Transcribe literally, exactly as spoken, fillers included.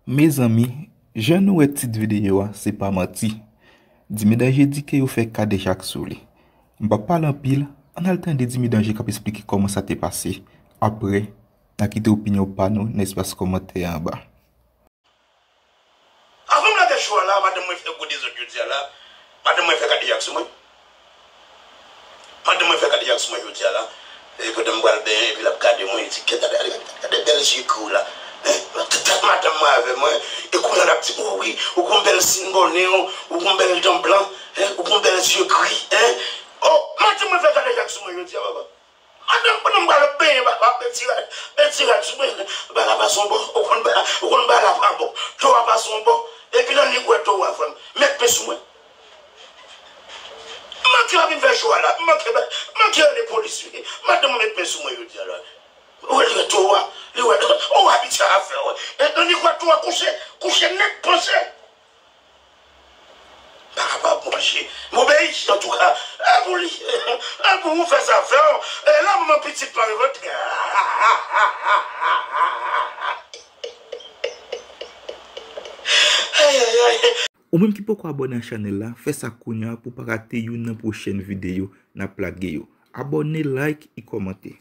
Mezanmi, jan nou wè tit videyo a, se pa manti. Dimi Danje di ke yo fè kadejak sou li. M p ap pale anpil, ann al tande Dimi Danje k ap esplike kòman sa te pase. Apre, n a kite opinyon pa nou nan espas kòmantè anba. Avan m lage cho a la, madanm mwen fè gwo dezòd jodi a la. Madanm mwen fè kadejak sou mwen. Madanm mwen fè kadejak sou mwen jodi a la. E pandan m pral benyen, epi l ap gade mwen, li di, "Gade, gade, gade, gade bèl zye gri w la. Hein? Tèt madanm mwen avè mwen." E kounye a l ap di, "O wi, ou gon bèl sin bò nen w, ou gon bèl dan blan, hein? Ou gon bèl zye gri, hein?" Oh, madanm mwen fè kadejak sou mwen jodi a, papa. Madanm, pandan m pral benyen, papa, bèl ti rad, bèl ti rad sou mwen. Bal la pase yon bò, ou konn bal, ou konn bal la pa bon. Towo a pase yon bò, epi nan nèg wè towo a, frè m, met men sou mwen. M manke la vin fè cho a la. M manke, m manke rele polis, wi. Madanm mwen met men sou mwen jodi a la. Ou wè, li wè towo a, li wè, ou abitye a afè w. E nan li wè towo a kouche, kouche nèt panche. M pa kapab, monchè. M obeyi, antouka. E pou li, e pou ou fè zafè w. E la, manman pitit pa revante. Ay, ay, ay. Ou menm ki poko abòne a chanèl la, fè sa kounye a pou w pa rate youn nan pwochèn videyo n ap lage yo. Abòne, like e kòmante.